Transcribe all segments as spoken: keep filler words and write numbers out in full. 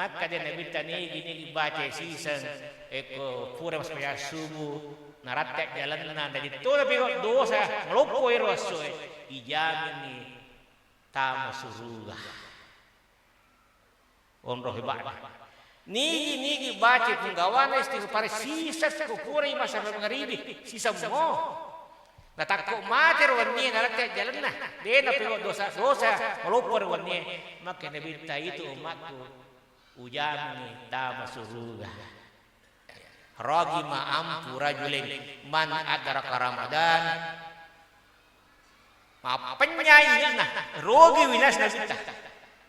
Makkeda Nabitta, nigi-nigi baca siseng, ekko pura massempajang subuh, naratte jalanna, na ditona pigau dosa, maloppo ero essoe, ijaminni tama suruga. Onro heba'na. Nigi-nigi baca punggawana istighfar siseng ko purai massempajang mangaribi, siseng mo. Natakko mate ro wennie, naratte jalanna, de napigau dosa-dosa, maloppo ro wennie. Makkeda Nabitta, itu ummakku, ujaminni tama suruga. Ragima anfu rajulin man adraka Ramadan. Mappenyai na rogi winas Nabitta.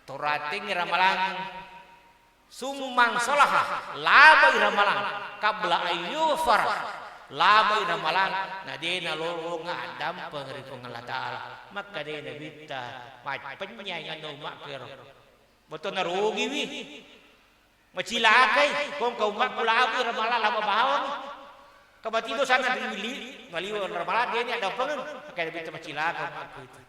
Toratengngi ramalang, summan salaha, labai ramalang, qabla ayyufar, labai ramalang, na de nalolonga addampeng ri Puang Allah Ta'ala. Makkeda Nabitta, mappenyai anna ummakku ero. Bettuanna rogiwi. Macilakai, ko engka ummakku labai ramalang lama bawang. Ka matido sana ri li-, maliwa ramalang, de ni addampengeng. Makkeda Nabitta, macilaka ummakku itu.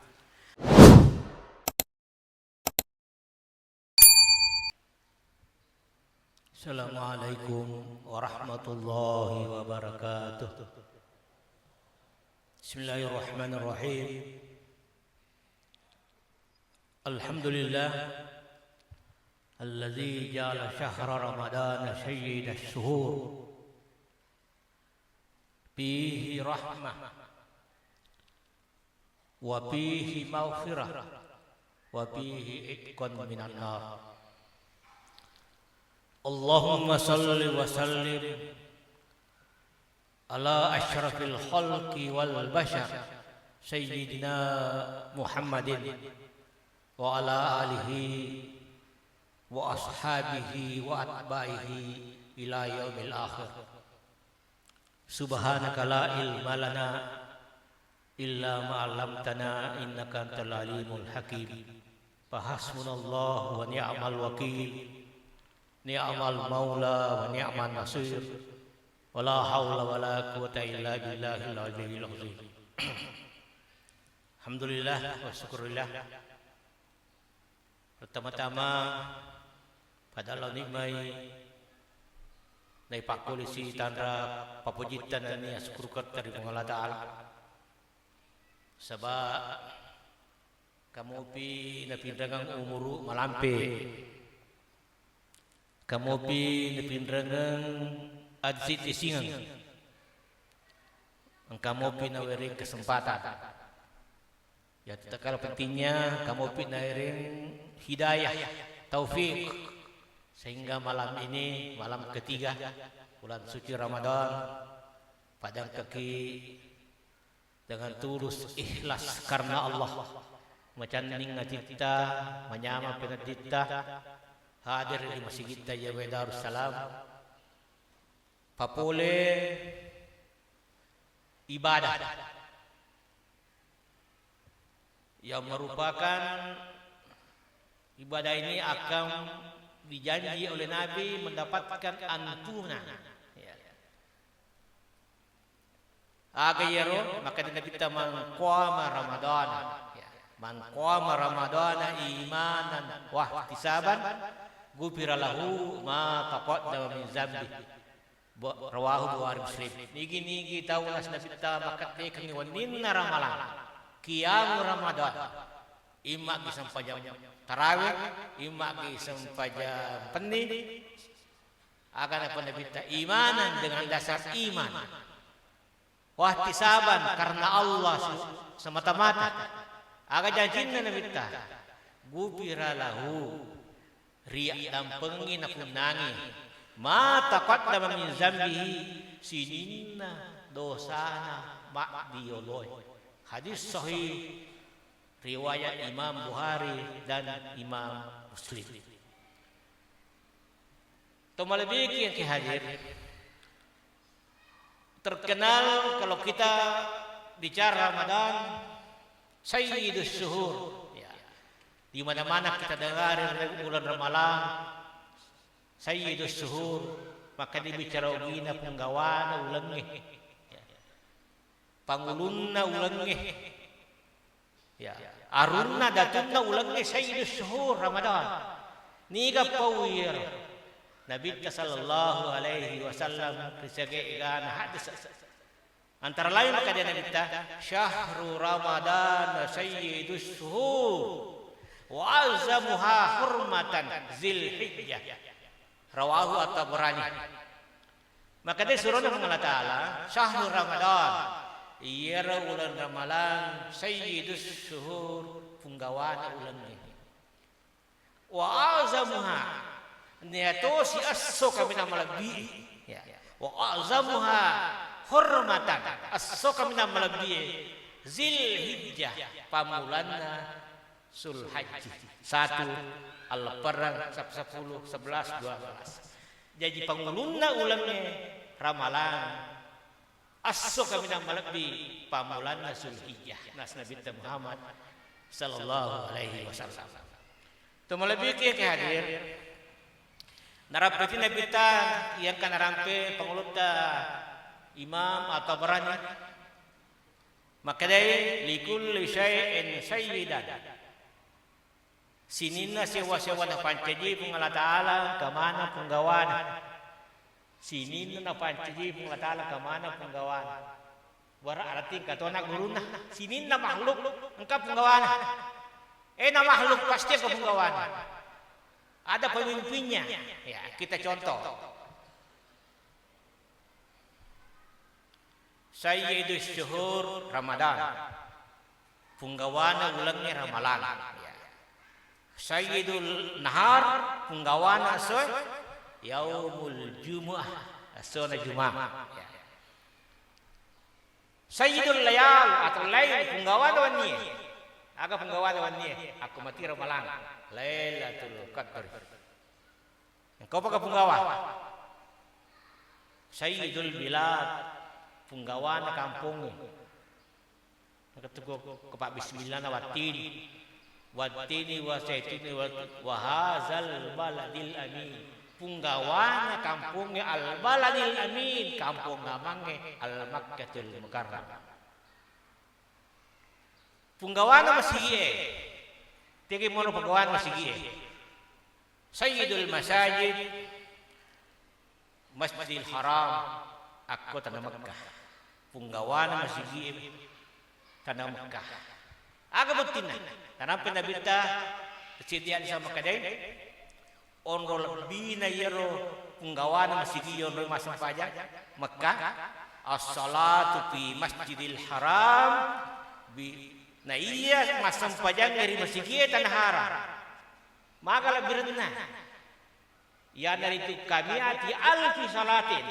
Assalamualaikum warahmatullahi wabarakatuh. Bismillahirrahmanirrahim. Alhamdulillah, alladzi ja'ala syahra Ramadana sayyidas syuhur, fihi rahmah, wa fihi maghfirah, wa fihi itqun minan nar. Allahumma salli wa sallim ala asyrafil khalqi wal bashar, sayyidina Muhammadin, wa ala alihi wa ashabihi wa atba'ihi ila yaumil akhir. Subhanaka la ilma lana illa ma 'allamtana innaka antal alimul hakim. Fa hasbunallahu wa ni'mal wakil. Ni'mal maula wa ni'man nasir. Wa la haula wa la quwwata illa billahil aliyyil azim. Alhamdulillah wa syukurillah. Pertama-tama, pada Allah nikmai naipakkulisi tanra papujitta nennia sukkuruketta ri Puang Allah Ta'ala. Saba kamopi napinrengeng umuru malampe, kamopi napinrengeng addising-disingeng, engka mopi nawereng kesempatan. Yang tak kalah pentingnya, kamopi nawereng hidayah, taufik, sehingga malam ini, malam ketiga bulan suci Ramadan, pada engkaki dengan tulus ikhlas karena Allah, macanning atitta, manyameng penedditta, hadir di masigitta Jawe Darussalam, papole ibadah yang merupakan ibadah ini akan dijanji oleh Nabi mendapatkan ampunan. Ya. Aga iyaro, makkeda Nabitta, "Man qama Ramadana." Ya. "Man qama Ramadana imanan wahtisaban, ghufira lahu ma taqaddama min zambi." Bo-, rawahu Bukhari Muslim. Nigi-nigi tau nas Nabitta makkeddekengngi wenninna ramalang, qiyamu Ramadan, imma'gi sempajang tarawih, imma'gi sempajang penni, aga napa Nabitta, imanan, dengan dasar iman. Wahtisaban, karena Allah se-, semata-mata. Aga janjinna Nabitta? Ghufira lahu, riaddampengi napunnangi, ma taqaddama min zambihi, sininna dosana mabbiyoloe. Hadis sahih riwayat Imam Bukhari dan Imam Muslim. To malebbi'ki engka hadir, terkenal kalau kita bicara Ramadan, sayyidus syuhur. Ya. Di mana-mana kita dengar bulan Ramalang, sayyidus syuhur, maka dibicara ogina penggawana ulengnge. Ya. Pangulunna ulengnge. Ya, arunna datunna ulengnge sayyidus syuhur Ramadan. Niga pau iyaro Nabitta sallallahu alaihi wasallam ri sage egana hadis. Antara lain makkeda Nabitta, "Syahru Ramadan sayyidus syuhur wa azamuha hurmatan Zilhijjah." Rawahu At-Tabarani. Makkeda surona Puang Allah Ta'ala, "Syahru Ramadan." Iyaro uleng Ramalang sayyidus syuhur, punggawana ulengnge. Wa azamuha, niyatosi esso kaminang malebbi. Ya. Wa azamuha hurmatan, esso kaminang malebbi. Zilhijjah, pammulanna Zulhajji. Satu, Alleppereng, sep-, sepuluh, sebelas, dua belas. Jaji pangulunna ulengnge Ramalang. Esso kaminang malebbi pammulanna Zulhijjah, nas Nabitta Muhammad sallallahu alaihi wasallam. To malebbi ke hadir, narampeti Nabitta yang kana rampe pangulutta Imam At-Tabarani, makkedai, "Likulli syai'in sayyidan." Sininna sewa-sewa napancaji Puang Allah Ta'ala, engka maneng punggawana. Sininna napancaji Puang Allah Ta'ala, engka maneng punggawana. Berarti engka tona gurunna. Sininna makhluk, engka punggawana. Eh, na makhluk pasti engka punggawana. Ada pemimpinnya. Ya, kita contoh. Sayyidus syuhur Ramadan. Punggawana ulengnge Ramalang. Ya. Sayyidun nahar, punggawana essoe yaumul jumuah, essona Juma. Ya. Sayyidul layal atau lail, punggawana wennie. Aga punggawana wennie? Akko mati Ramalang, Lailatul Qadri. Engka upaka punggawa? Sayyidul bilad, punggawana kampongnge. Engka tu ko, ko pa bismillah na wattini. Wattini wa zaituni wa, wa hadzal baladil amin. Punggawana kampongnge al baladil amin, kampong amangnge al Makkatul Mukarramah. Punggawana masigie. Tegi mono punggawana masigie. Sayyidul masajid, Masjidil Haram, akko tana Mekkah. Punggawana masigie tana Mekkah. Aga buttinna? Tanampe Nabitta, Siddi Hasan makkedai, onro lebbina iyaro punggawana masigi onroi massempajang Mekkah, as-salatu fi Masjidil Haram, bi-, na iya massempajangnge ri masigie tana haram. Maga lebbirenna? Iyanaritu kamiati alfi salatin.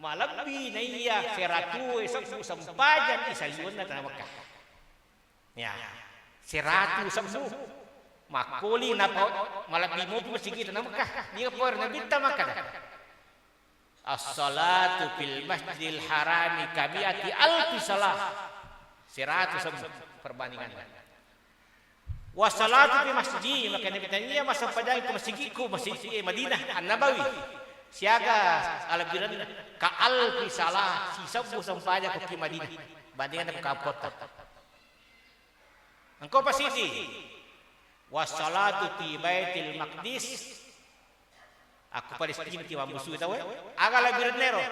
Malebbi naiya seratue sebbu sempajang isaliwenna tana Mekkah. Ya, seratu sebbu. Makkoli napa malebbi mopi masigi tana Mekkah. Niga pore Nabitta makkada, "As-salatu fil masjidil harami kamiati alfi salah." Seratu sebbu perbandinganna. Wassalatu fi masjidi, maka Nabi tania massempajang ko masjidku, Masjid, eh, Madinah An-Nabawi. Siaga alebbirenna? Ka alfi salah, sisebbu sempajang ko ki Madinah. Bandinganna ko kampotta. Engko pasidi. Wassalatu fi Baitil Maqdis. Akko Palestina ki mabbusu tau, eh. Aga alebbirenna ero?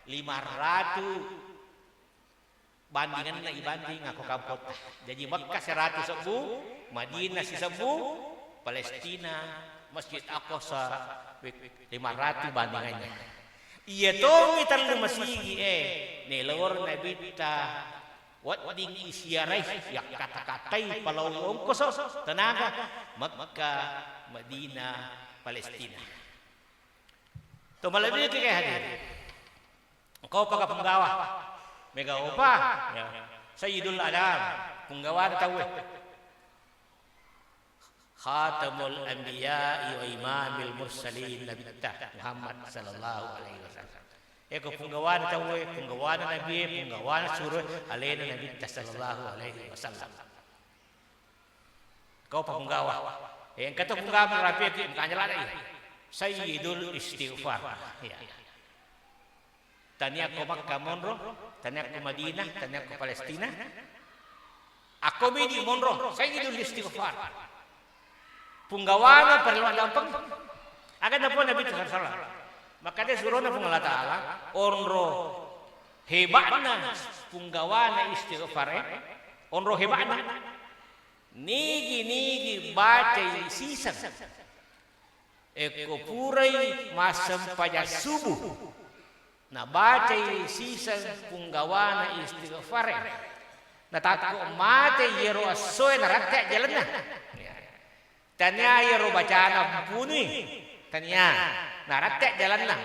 Lima ratu bandinganna ibanding akko kampotta. Jaji Mekkah seratu sebbu, Madinah sisebbu, Palestina, Masjid Aqsa, lima ratu bandingannya. Iya tommi tellu masigi e, nelor Nabitta wedding isiarai, yakkata-katai palao ongkoso, tenaga, Mekkah, Madinah, Palestina. To malebbi ke hadir. Engka upaka punggawa? Mega upa? Ya. Sayyidul Anam, punggawana tauwe. Khatamul Anbiya'i wa Imamil Mursalin, Nabitta Muhammad sallallahu alaihi wasallam. Eko punggawana tauwe, punggawana Nabi, punggawana suro, alena Nabitta sallallahu alaihi wasallam. Kau pa punggawa. Eh, engka to punggawa rapi ki, engka nyala dai. Sayyidul Istighfar. Ya. Tania ko Makkah monro, tania ko Madinah, tania ko Palestina. Ako midi monro, Sayyidul Istighfar. Punggawana parellu addampeng. Aga napau Nabi sallallahu alaihi wasallam. Makkeda surona Puang Allah Ta'ala, onro heba'na punggawana istighfare, onro heba'na. Nigi-nigi bacai siseng. Ekko purai massempajang subuh, nabacai siseng punggawana istighfare, natakko mate iyaro essoe naratte ajjalenna. Tania iyaro bacana mpunui, tania, naratte ajjalenna.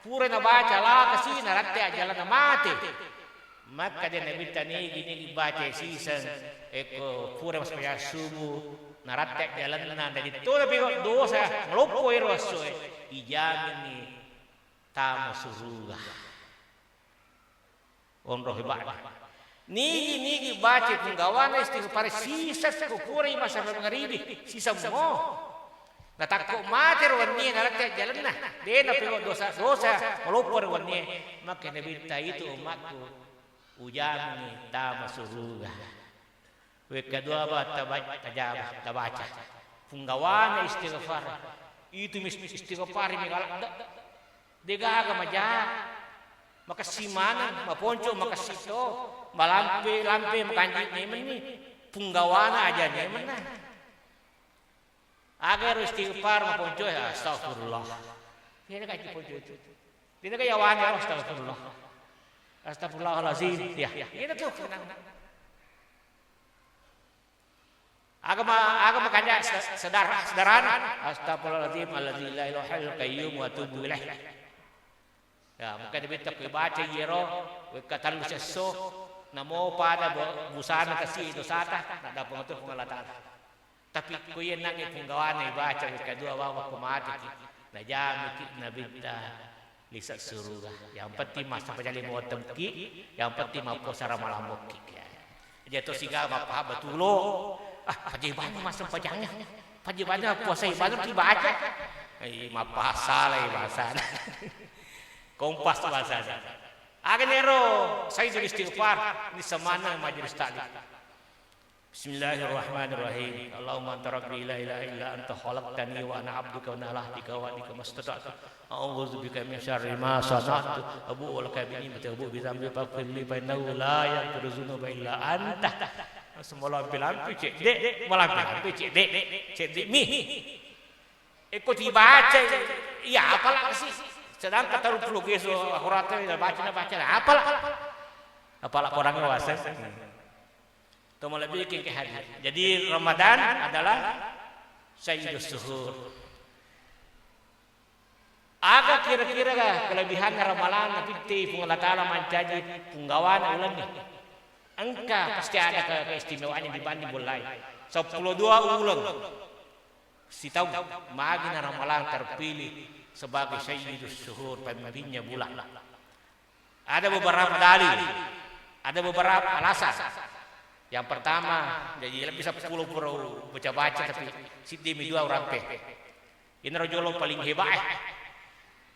Pura nabaca lakasi naratte ajjalenna mate. Makkeda Nabitta, nigi-nigi bacai siseng, ekko pura massempajang subuh, naratte jalenna, jadi tona pigau dosa, maloppo ero essoe, ijaminni tama suruga. Onro heba'na. Nigi-nigi bacai punggawana istighfar siseng ko purai massempajang mangaribi, siseng mo. Natakko mate ro wennie naratte jalenna, de napigau dosa-dosa, maloppo ro wennie, makkeda Nabitta, itu ummakku. Ujaminni tama suruga. Wekka dua ba taba-, tajaba, tabaca. Punggawana istighfar. Itu mis-, istighfar mi galak de. Degaga maja. Makessing maneng, maponco makessing to. Malampe-lampe makanji nemenni. Punggawana aja nemenna. Aga ero istighfar maponco, ya, astagfirullah. Iya, kan ponco itu. Dina ka yawane, astagfirullah. Astagfirullahalazim. Ya, iya tu. Aga ma-, aga makanja se-, sedar-, sederhana. Astagfirullahalazim alladzi la ilaha illa qayyum wa atubu ilaih. Ya, maka Nabitta ko baca iyaro, wekka tellu sesso, namo pada bo-, busana kasi dosata, naddampeng tu Puang Allah Ta'ala. Tapi ko iya nangnge punggawana ibaca wekka dua bawang ko mateki, najamiki Nabitta lise suruga. Yang penting massempajang lima watteki, yang penting mappuasa ramalang mokki. Jadi to siga mappahang batulo, ah, pajebanna massempajangnge, pajebanna puasa ibadah dibaca. Eh, mappahang salai bahasana. Kompas tu bahasana. Aga nero Sayyidul Istighfar, ini semana majelis taklim. Bismillahirrahmanirrahim. Allahumma anta rabbi la ilaha illa anta khalaqtani wa ana abduka wa ana ala ahdika wa wa'dika mastata'tu. A'udzubika min syarri ma sana'tu. Abu'u laka bi ni'matika wa abu'u bi dzambi faghfir li fa innahu la yaghfiru dzunuba illa anta. Semua lampi-lampi cedde, malampi-lampi cedde, cedde mi. Eko tibaca, iya apala sih? Sedangkan taruh puluh geso akhiratnya baca, baca, apala? Apala kurangnya wasa. To malebbi'ki engka hadir. Jadi Ramadan adalah sayyidus suhur. Aga kira-kira kelebihanna Ramalang napittei Puang Allah Ta'ala mancaji punggawana ulengnge? Engka pasti ada ke-, keistimewaannya dibanding bulan lain. Seppulo dua uleng sitaung, magina Ramalang terpilih sebagai sayyidus suhur, pemimpinnya bulan. Ada beberapa dalil, ada beberapa alasan. Yang pertama, jadi lebih seppulo pura baca-baca, tapi siddi mi dua urampe. Inaro jolo paling hebat, eh.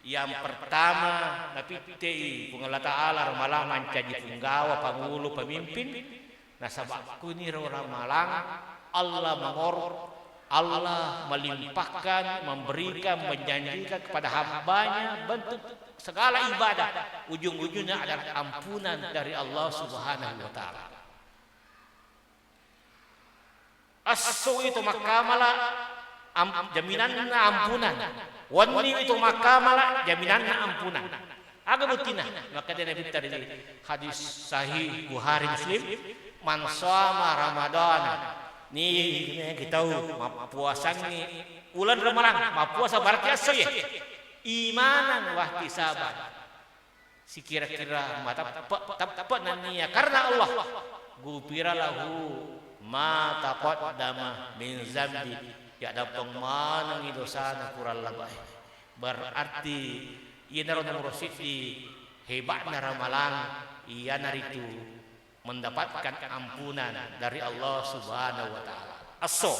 Yang pertama, napittei Puang Allah Ta'ala Ramalang mancaji punggawa, pangulu, pemimpin. Nasaba kuniro Ramalang, Allah mengor-, Allah melimpahkan, memberikan, menjanjikan kepada hambanya bentuk segala ibadah, ujung-ujungnya adalah ampunan dari Allah Subhanahu wa Ta'ala. Esso itu makkamala, am-, jaminanna ampunan. Wenni itu makkamala, jaminanna ampunan. Aga buktina? Makkeda Nabitta ri hadis sahih Bukhari Muslim, "Man shoma Ramadana," ni, ni kita mappuasangi uleng Ramalang, mappuasa berarti esso ye. "Imanan wahtisaban." Sikira-kira mateppe-, teppe nennia karena Allah, ghufira lahu ma taqaddama min zambi, ya dampeng manengi dosana pura labae. Berarti iyanaro nomoro siddi hebatna Ramalang, iyanaritu mendapatkan ampunan dari Allah Subhanahu wa Ta'ala. Esso.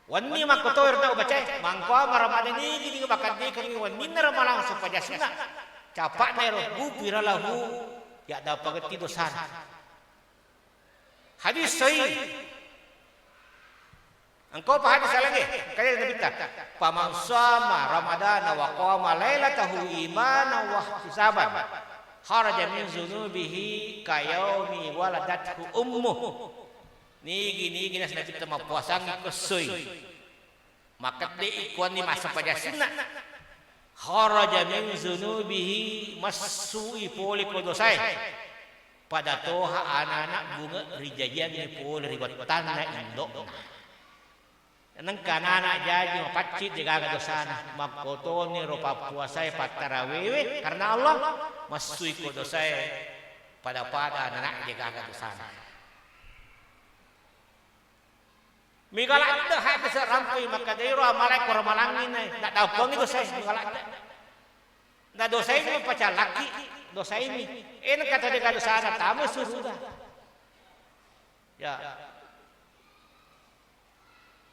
Wenni makkoto ero tau bacae, mangkoa maramadani gini bakaddekengngi wenninna Ramalang sempaja sunna. Capa'na ero, ghufira lahu, ya dapagetti dosana. Hadis sahih. Engko pa hadis laingnge, engka Nabitta, "Faman shama Ramadana wa qama lailatahu imanan wa ihtisaban, kharaja min dzunubihi ka yaumi waladathu ummuh." Nigi-nigi nas Nabitta mappuasangngi ko essoi, makedde'i kuanni massempajang sunna, kharaja min dzunubihi, messui pole ko dosae, pada toha ana-ana bunge rijajiangngi pole ri wettanna indo'na. Nengka ana-ana jaji mapaccing degaga dosana, makkotoni ro pappuasae pattarawewe karena Allah, messui ko dosae pada-pada ana-ana degaga dosana. Mega ladde hadis rampui makkeda iro amalae ko ramalangngi na, naddampeng itu saya mega ladde. Na dosaimi pacallaki, dosaimi. Eh, nengka tau degaga dosana tama suruga. Ya.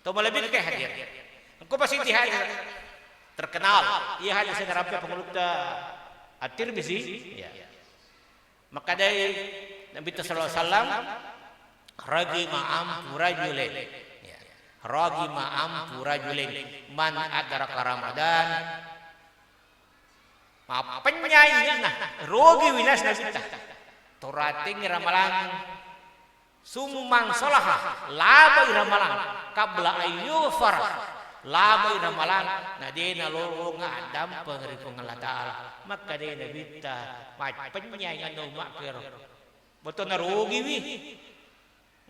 To malebbi ke hadir. Engko pasti di hadis terkenal. Iya hadis yang rampe pengulutta At-Tirmizi. Ya. Makkedai Nabitta sallallahu alaihi wasallam, "Raghima anfu rajulin." Ya. "Raghima anfu rajulin man adraka Ramadan." Mappenyai na, rogi winas Nabitta. Toratengngi ramalang, summa salaha, labai ramalang, qabla ayyufar, labai ramalang, na de nalolonga addampeng ri Puang Allah Ta'ala. Makkeda Nabitta, mappenyai anna ummakku ero. Betona rogiwi.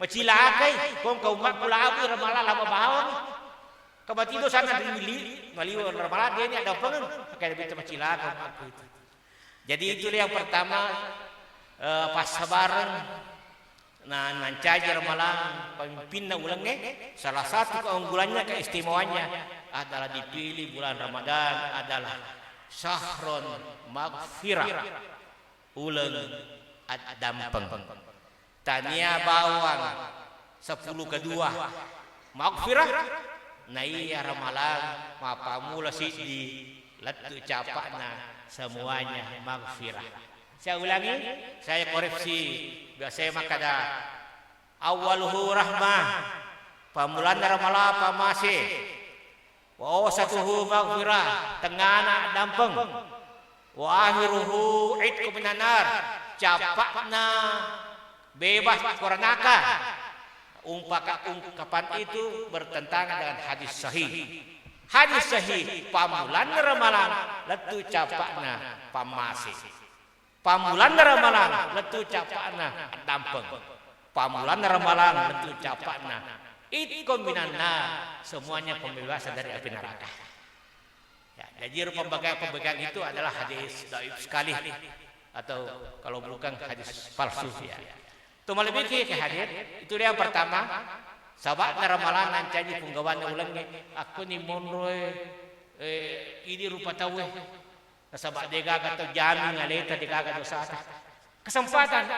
Macilakai, kong kau makku labai ramalang lama bawang. Kamatido sana ri mali, maliwa ramalang de ni addampengeng. Makkeda Nabitta macilaka ummakku itu. Jadi itulah yang pertama, eh, passabareng na nancaji ramalang pamimpinna ulengnge. Salah satu keunggulannya, keistimewaannya adalah dipilih bulan Ramadan adalah syahron maghfirah, uleng addampeng. Tania bawang sepuluh kedua maghfirah, na iya ramalang mappammula siddi lettu capa'na semuanya maghfirah. Saya ulangi, saya koreksi, biasanya makkeda awwaluhu rahmah, pammulanna ramalang pammase, wa awsatuhu maghfirah, tengngana addampeng, wa akhiruhu itqu minan nar, capa'na bebas ko ranaka. Umpaka-, ungkapan itu bertentangan dengan hadis sahih. Hadis sahih, pammulanna ramalang lettu capa'na pammase. Pammulanna ramalang lettu capa'na addampeng. Pammulanna ramalang lettu capa'na itqu minan nar, semuanya pembebasan dari api neraka. Ya, jadi pembagian-pembagian itu adalah hadis dhaif sekali, atau kalau bukan hadis palsu, ya. To malebbi ke hadir, itu dia yang pertama, saba'na ramalang nancaji punggawana ulengnge, akkoni monroe, eh, idi rupa tauwe. Nasaba degaga to jaming aleta, degaga dosata. Kesempatan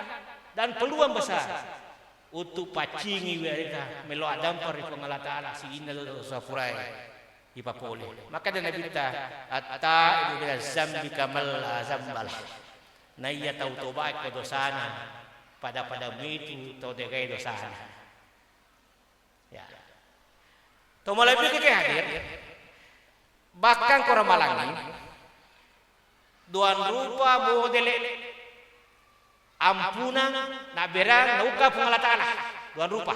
dan peluang besar untuk paccingi aleta, melo addampeng ri Puang Allah Ta'ala, sininna dosa purae ipapole. Makkeda Nabitta, "At-taibu minaz zambi kaman la zambalah." Naiya tau tobae ko dosana, pada-pada mitu tau degae dosana. Ya. To malebbi ke hadir, bahkan ko ramalangngi, duang rupa modele ampunang, nabberang, naukka Puang Allah Ta'ala. Duang rupa.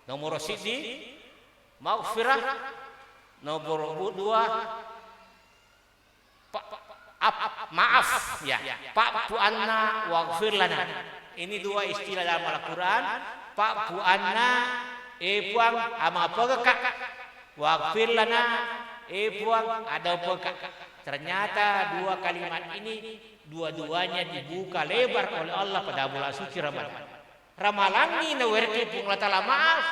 Nomoro siddi, maghfirah. Nomoro dua, Pa-, ap-, maaf, ya. Pa'fu anna waghfir lana. Ini dua istilah dalam Al-Quran. Pa'fu anna, eh Puang, amapegekka. Waghfir lana, eh Puang, addampengekka. Ternyata dua kalimat ini dua-duanya dibuka lebar oleh Allah pada bulan suci Ramadan. Ramalangngi nawerekki Puang Allah Ta'ala maaf,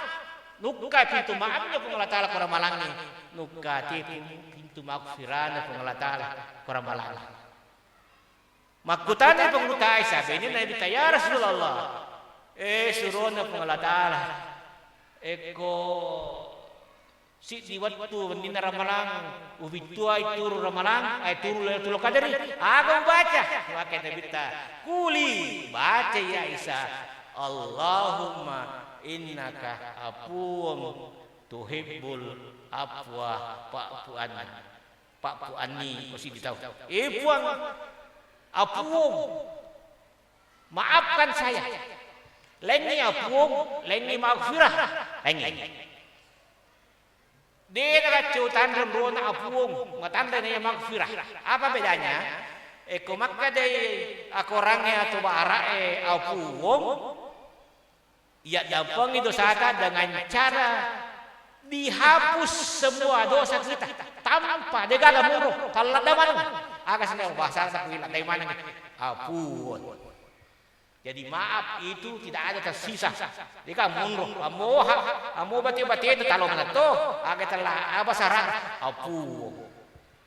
nukka pintu maafnya Puang Allah Ta'ala ko ramalangngi, nukka te pintu maghfirana Puang Allah Ta'ala ko ramalangngi. Makkutana Pangulutta Aisyah, benena Nabitta, "Ya Rasulullah, eh, surona Puang Allah Ta'ala, ekko siddi wettu wenninna ramalang, ubittuai turu ramalang, eh, turu Lailatul Qadri, aga ubaca?" Makkeda Nabitta, "Quli, baca ya Aisyah, Allahumma innaka afuwun tuhibbul afwa fa'fu anni. Fa'fu anni, ko siddi tau. Eh, Puang, apuwong, maafkan saya. Laingngi apuwong, laingngi maghfirah. Laingngi. De' nagaccu tanre onrona apuwong, matanre naiya maghfirah. Apa bedanya? Ekko makkedai akorangnge atau bara'e apuwong, iya dampengi dosata dengan cara dihapus semua dosa kita tanpa degaga monro, talladda maneng. Aga senna bahasa kuwi, laddai maneng. Apuwong. Jadi maaf itu tidak ada tersisa. Deka monro, ammoha, ammo bate-bate talo manetto, aga tella, apa syarat? Apuwong.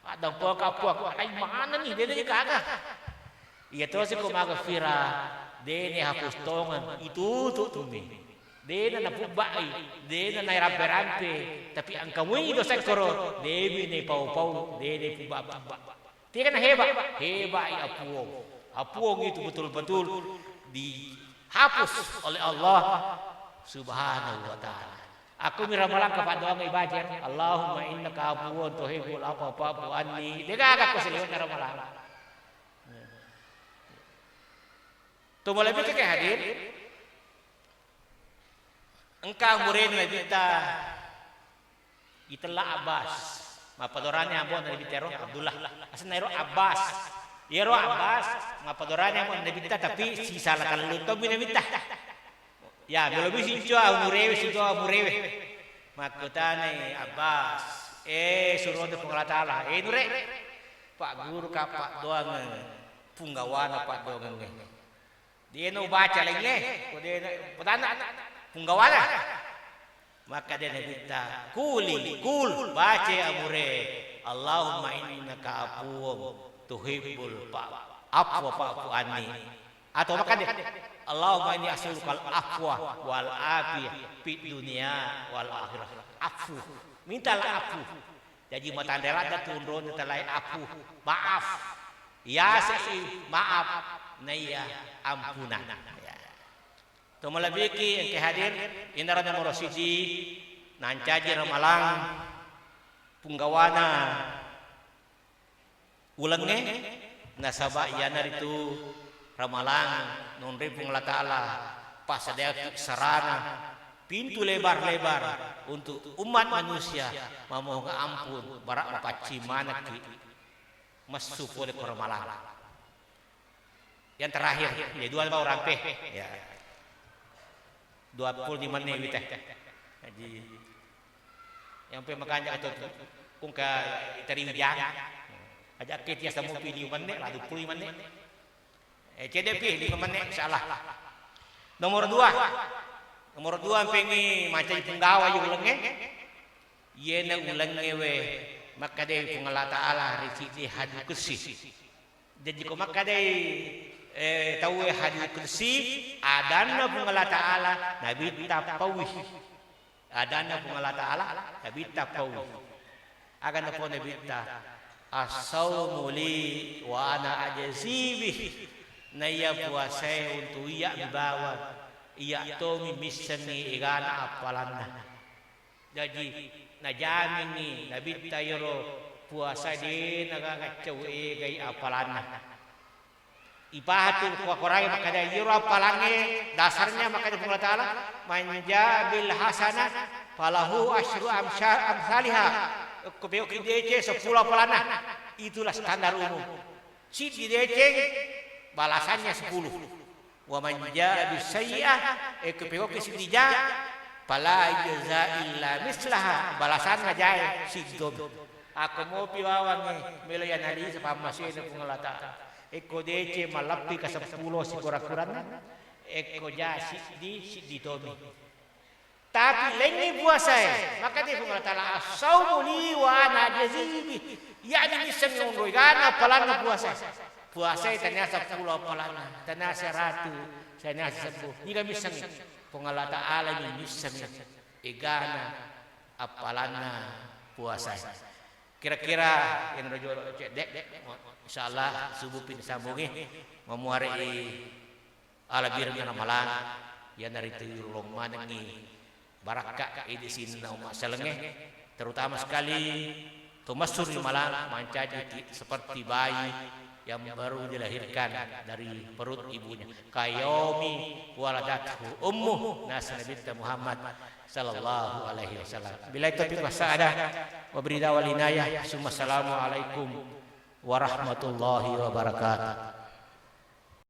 Ada apa, apa, ai mana nih, dede kagak. Iya to siko maghfirah, dene hapus tongeng, itu tuh tumi. Dena napubbai, dena nairampe-rampe, tapi engka mui dosa koro, debi ne pau-pau, dene pubba-pubba. Tiga na hebat, hebat ya apuwong. Apuwong itu betul-betul dihapus oleh Allah Subhanahu wa Ta'ala. Aku mira malangka paddoang ibaca, Allahumma innaka apuwun tuhibbul afwa fa'fu anni. Dega aku seliwat ramalang. To malebbi ke hadir. Engka umurena Nabitta itella Abbas. Mappadorani ambo Nabitta ero Abdullah. Asenna ero Abbas. Iyaro Abbas mappadorani ambo Nabitta, tapi sisala tellu tommi Nabitta. Ya, melo bisi incoa umurewe, sicoa umurewe. Makkutanai Abbas, eh, suroda Puang Allah Ta'ala, eh, nure, pagguruka paddoangeng, punggawana paddoangengnge. Dena ubaca laingnge, ko dena, padanna, punggawana. Makkeda Nabitta, "Quli, qul, baca amure, Allahumma innaka afuwun tuhibbul fa-, afwa fa'fu anni." Atau makkeda, "Allahumma inni as'alukal afwa wal afiyah fid dunya wal akhirah." Afu, mintalah afu. Jaji matanre ladde tu onrona talae afu, maaf. Yasei maaf naiya ampunan. Ya. To malebbiki engka hadir, inaro nomoro siji nancaji ramalang punggawana ulengnge, nasaba iyanaritu ramalang nonroi Puang Allah Ta'ala, passadiaki sarana pintu lebar-lebar untuk umat manusia mamohon ampun, bara mapaccing manekki messu pole ko ramalang. Yang terakhir, ya, dua bau rampe. Ya. Dua puluh lima menit wita. Jadi, yang pe makanja atau kungka iteri ujang. Aja ke tiasa mupi lima menit lah, dua puluh lima menit. Eh, cedde pi lima menit, insyaallah. Nomor dua. Nomor dua, pengi mancaji punggawa yu ulengnge. Iyena ulengnge we, makkedai Puang Allah Ta'ala ri siddi hadis qudsi. Jaji ko makkedai, eh, tauwe hadis qudsi, adanna Puang Allah Ta'ala, Nabitta pauwi. Adanna Puang Allah Ta'ala, Nabitta pauwi. Aga napau Nabitta, "As-saumu li wa ana ajzi bih." Naiya puasae untu iyya mi bawang, iyya tomi missengngi egana appalanna. Jaji, najaminni Nabitta iyaro puasa de nagaga cau egai appalanna. Ipahatu ko-, korangnge makkeda, iyaro appalangnge dasarnya makkeda Puang Allah Ta'ala, "Man jaa bil hasanah falahu asyru amsya-, amsaliha." Ko peoki deceng seppulo appalanna. Itulah standar umum. Siddi deceng, balasannya sepuluh. "Wa man jaa bis sayyi'ah," e, ko peoki siddi ja, "fala yujza illa mislaha," balasanna jae siddi tomi. Akko mopi wawangnge melo yanalisa pammasena Puang Allah Ta'ala. Ekko deceng malleppi ka seppulo sikura-kuranna, ekko ja siddi, siddi tomi. Tapi laingngi puasae, makkeda Puang Allah Ta'ala, "As-saumu li wa ana ajzi bih." Iyya ni missengngi onroi egana appalanna puasae. Puasae tania seppulo appalanna, tania seratu, tania sesebbu. Niga missengngi? Puang Allah Ta'ala ni missengngi egana appalanna puasae. Kira-kira yang rojo cedde, insyaallah subuh pin sambungi, mamuare i Alabireng ramalang, iyanaritu yulolong manengngi barakka idi sininna umma sellengnge, terutama sekali to messu ri malang mancaji ki-, seperti bayi yang baru dilahirkan dari perut ibunya. Kayaumi waladathu ummuh, nasa Nabitta Muhammad sallallahu alaihi wasallam. Billahi taufiq wassaada, wabiridha walinayah, summa assalamu alaikum warahmatullahi wabarakatuh.